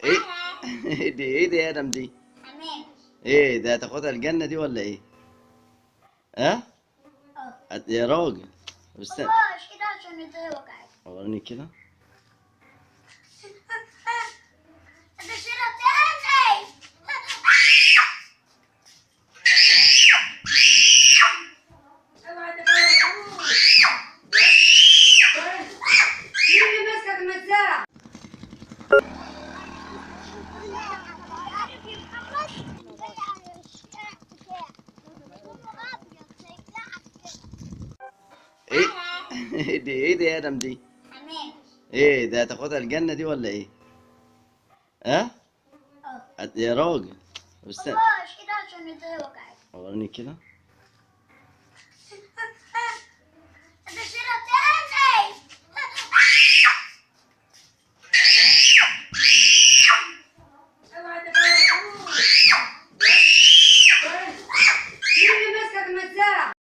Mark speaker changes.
Speaker 1: ايه دي؟ ايه دي يا ادم دي؟
Speaker 2: حمام.
Speaker 1: ايه ده، هتاخدها الجنة دي ولا ايه؟ ها؟
Speaker 2: اه.
Speaker 1: يا راجل استنى.
Speaker 2: بابا كده عشان ايدي وجعت.
Speaker 1: وريني كده.
Speaker 2: هتشيلها تاني.
Speaker 3: اوعى تخوفوش. مين اللي ماسكك المزرعة؟
Speaker 2: عارف يا محمد جاي على الشارع بتاعك لونه ابيض هيقلعك كده.
Speaker 1: ايه دي؟ ايه دي يا ادم دي؟
Speaker 2: حمام.
Speaker 1: ايه ده، هتاخدها الجنة دي ولا ايه؟ ها؟
Speaker 2: اه.
Speaker 1: يا راجل استنى.
Speaker 2: بابا كده عشان ايدي وجعت.
Speaker 1: وريني كده.
Speaker 2: هتشيلها